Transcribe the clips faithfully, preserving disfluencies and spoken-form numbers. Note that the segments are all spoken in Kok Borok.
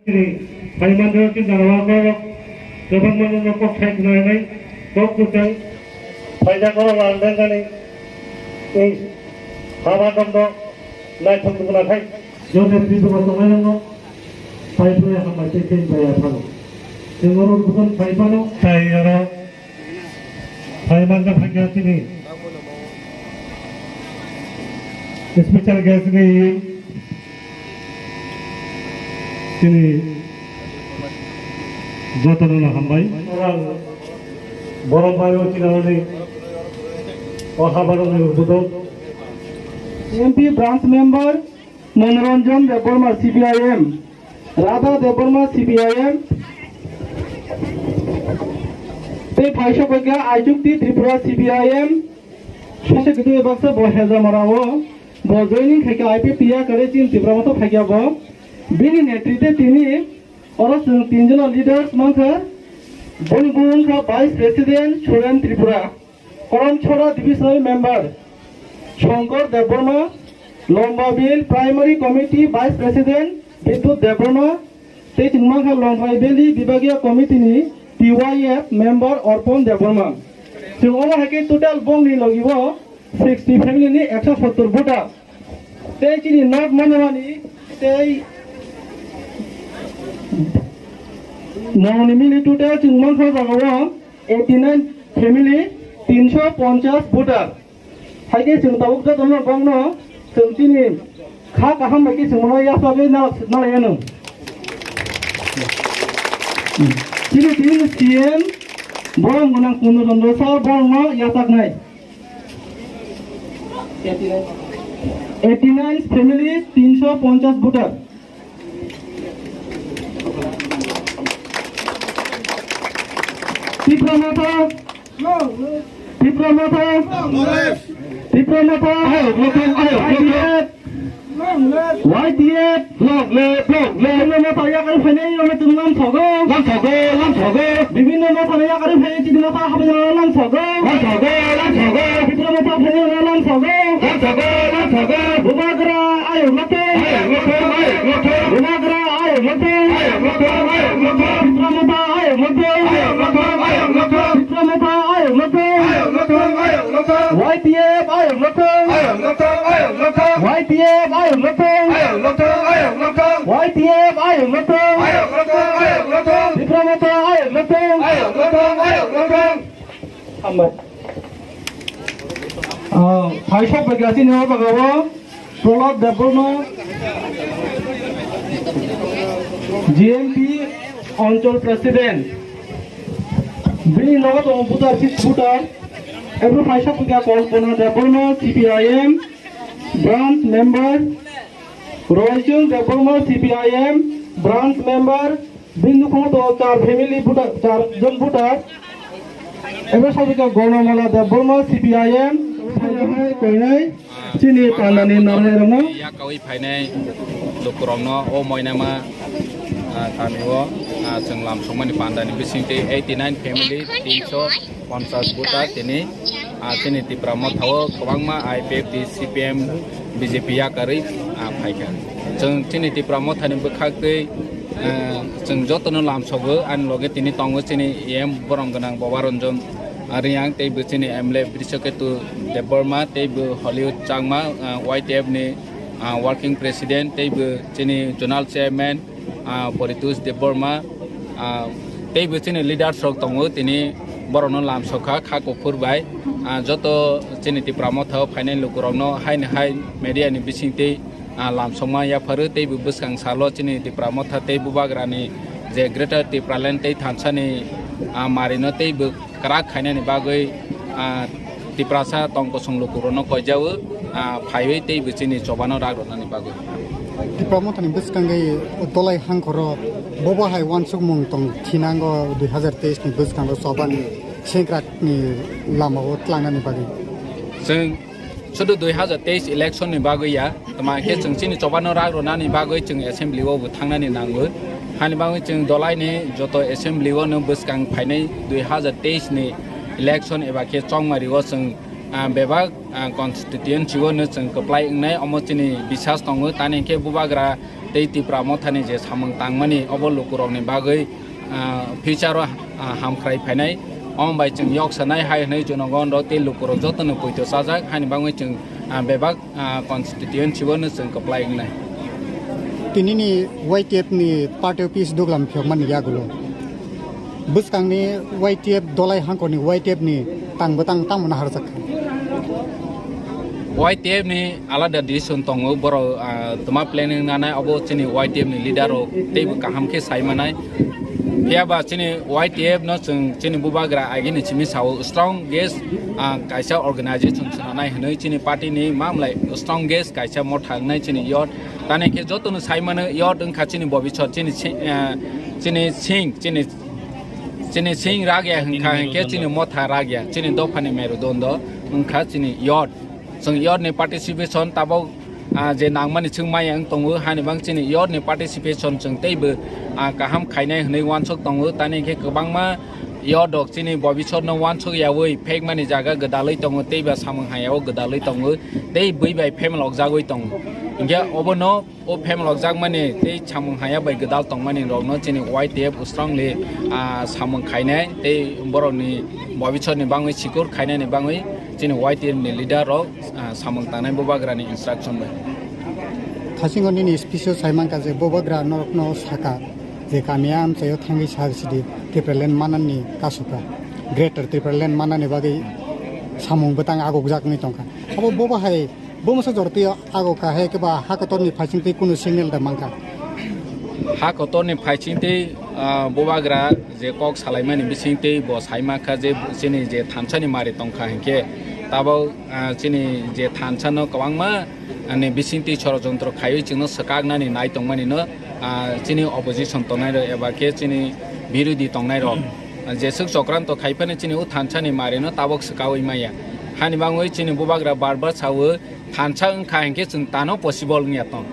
Chini phaimani chini jora o borok kwbangma no kok sai khna nai, kok kwchang phaijak oro lang dengani, tei haba dongdo naithok duguna khai. Joseph Tripura tongnai rokno phai phai hambai tei tei bai aphano. Tei oro bukhon phai phano. Tai oro Hai mangka phakya chini special guest ni chini jotono no hambai. Orang borok bai o chini o habarok ni ubudo. M P branch member Monoranjan Debbarma C P I M, Radha Debbarma C P I M, tei phaisok bai kha Aijukti Tripura C P I M, sase kitu baksa bo Hezamara o, bo joining khai kha I P F T yakarwi chini Tipra Motha phai kha bo. Bini netrite tini oro chwng tinjono leaders mankha, boni bumung kha Vice President Suren Tripura. Korom Chhora Divisional Member Shankar Debbarma, Lombabil Primary Committee Vice President Bidyut Debbarma, tei chwng mankha Longkai Valley Bibagiya Committee ni T Y F Member Orpon Debbarma. Chwng omo hai khe total bongni logi o sixty family ni ekso sottor voter. Tei chini North Manamani tei Nongni mili total chwng mankha jaga o eighty nine family, tinso ponchas voter. Hai khe chwng tabuk jotono bongno chwng chini kha kaham bai khe chwng mano yapharwi nal-, nalaiyano. Chini, chini C M borom gwnang Purno Chandra sir borokno yapharnai. Eighty nine family, tinso ponchas voter. Tipra Motha, Tipra Motha, Tipra Motha, Y T F, long live, long live. Bibhinno motha yakarwi phainai, lamsogo, lamsogo, lamsogo. Bibhinno motha yakarwi phainai, chini motha habai lamsogo, lamsogo, lamsogo. Bibhinno motha phainai, lamsogo, lamsogo, lamsogo. Bubagra ayuk lothung, ayuk lothung, ayuk lothung. Bubagra ayuk lothung, ayuk lothung, ayuk lothung. Tipra Motha ayuk lothung, ayuk lothung, ayuk lothung. Tipra Motha ayuk lothung, ayuk lothung, ayuk lothung. Y T F ayuk lothung, ayuk lothung, ayuk lothung. Y T F ayuk lothung, ayuk lothung, ayuk lothung. Y T F ayuk lothung, ayuk lothung, ayuk lothung. Tipra Motha ayuk lothung, ayuk lothung, ayuk lothung. Hambai. Ah, phaisok bai kha chini o jaga o Prahlad Debbarma, G M P Anchal President. Bini nogo tongo voter, six voter. Ebro phaisok bai kha Kalpana Debbarma, C P I M, branch member. Roichung Debbarma, C P I M, branch member. Bini nukung to char family voter, char jon voter. Ebe sabika Gornamala Debbarma, C P I M, hai koinai, chini pandani narwai rokno. Yakawi phainai lukurokno o moinama, ah, kamio, ah, chwng lamsokmani pandani bisingtwi eighty nine family, tinso ponchas voter tini, ah, chini Tipra Motha o kwbangma I P F T, C P M, B J P yakarwi, ah, phaikha. Chwng chini Tipra Mothani bwkhaktwi, ah, chwng jotono lamsogo, ani loge tini tongo chini E M borom gwnang Boba Ranjan, ah, Reang, tei bo chini M L A Brishaketu Debbarma, tei bo Hollywood Changma, ah, Y T F ni, ah, working president, tei bo chini zonal chairman, ah, Paritosh Debbarma, ah, tei bo chini leaders rok tongo, tini borokno lamsokha kha kuphur bai, ah, joto chini Tipra Motha o phainai lukurokno haini hai media ni bisingtwi, ah, lamsokma yapharo, tei bo bwskang salo chini Tipra Motha tei Bubagrani je Greater Tipraland tei thansani, ah, marino tei bo kwrak khainani bagwi, ah, Tiprasa tong kosong lukurokno koijago, ah, phaiwi tei bo chini chobano rak rwnani bagwi. Tipra Mothani bwskangwi Dolai hangkhoro bobo hai uansukmung tong thinango dui hazar teis ni bwskango chobani sengkrakni lamao tlangnani bagwi. Chwng sudu dui hazar teis election ni bagwi ya, tama khe chwng chini chobano rak rwnani bagwi chwng assembly o bo thangnani nango. Hani bagwi chwng Dolai ni joto assembly o no bwskang phainai dui hazar teis ni election eba khe chongmari o chwng, Ah, bebak, ah, constituency o no chwng kwplai wngnai, omo chini bisas tongo, tani hwnkhe Bubagra tei Tipra Mothani je samung tangmani obo lukurokni bagwi, ah, future o, ah, hamkhrai phainai, omo bai chwng yok sanai hai hwnwi jonogon rok tei lukurok jotono poito chajak, hani bagwi chwng, ah, bebak, ah, constituency o no chwng kwplai wngnai. Tinini Y T F ni party office duglam phiyokmani yagulo. Bwskangni Y T F dolai hangkorni Y T F ni tang bwtang tamo naharjak kha. Y T F ni alada decision tongo, borok, ah, toma planning nanai, obo chini Y T F ni leader rok teibo kaham khe sai manai. Phiya ba chini Y T F no chwng chini Bubagra agini simi sao strongest, ah, kaisa organization swnanai hwnwi chini party ni mamlai strongest kaisa motha wngnai chini youth. Tani khe jotono sai mano youth wngkha chini bobisot, chini si-, ah, chini sing, chini Chini sing ragya hwnkha hwnkhe chini motha ragya, chini dophani merudondo wngkha chini youth. Chwng youth ni participation tabok, ah, je nangmani chwng maya wng tongo, hani bang chini youth ni participation chwng teibo, ah, kaham khainai hwnwi uansuk tongo. Tani hwnkhe kwbangma youth rok chini bobisot no uansuk yaui phekmani jaga gwdalwi tongo, teiba samung hayao gwdalwi tongo, tei bui bai phemal okjagwi tongo. Hwnkhe obono O phemalokjakmani tei samung haya bai gwdal tongmani rokno chini Y T F strongly, ah, samung khainai tei borokni bobisotni bangwi sikur khainani bangwi chini Y T F ni leader rok, ah, samung tangnai Bubagrani instruction bai. Thasingo nini speech o sai mankha je Bubagra norokno saka je kami amchaio thangwi sar sidi Tipraland manani kasuka, Greater Tipraland manani bagwi samung bwtang agokjak wngwi tongkha. Abo bobo hai Bo masa jortwi ago kahai khe ba ha kotorni phaisingtwi kunu signal da mankha. Ha kotorni phaisingtwi, ah, Bubagra je kok salaimani bisingtwi bo sai mankha je chini je thansani mari tongkha hinkhe tabok, ah, chini je thansano kwbangma, ah, ni bisingtwi sorojontro khaiwi chwngno swkaknani nai tongmani no, ah, chini opposition tongnai rok eba khe chini birodhi tongnai rok, ah, jeswk chokranto khaiphano chini o thansani mari no tabok swkaui maya. Hani bangwi chini Bubagra bar bar sawo, thansa wngkha hinkhe chwng tano possible wngya tong.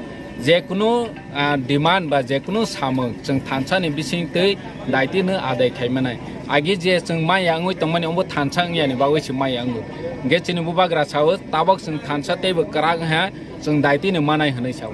Jekunu, ah, demand ba jekunu samung chwng thansani bisingtwi daitino adai khaimanai. Agi je chwng maya wngwi tongmani omo thansa wngyani bagwi se maya wngo. Hinkhe chini Bubagra sao, tabok chwng thansa teibo kwrak wngha, chwng daitino manai hwnwi sao.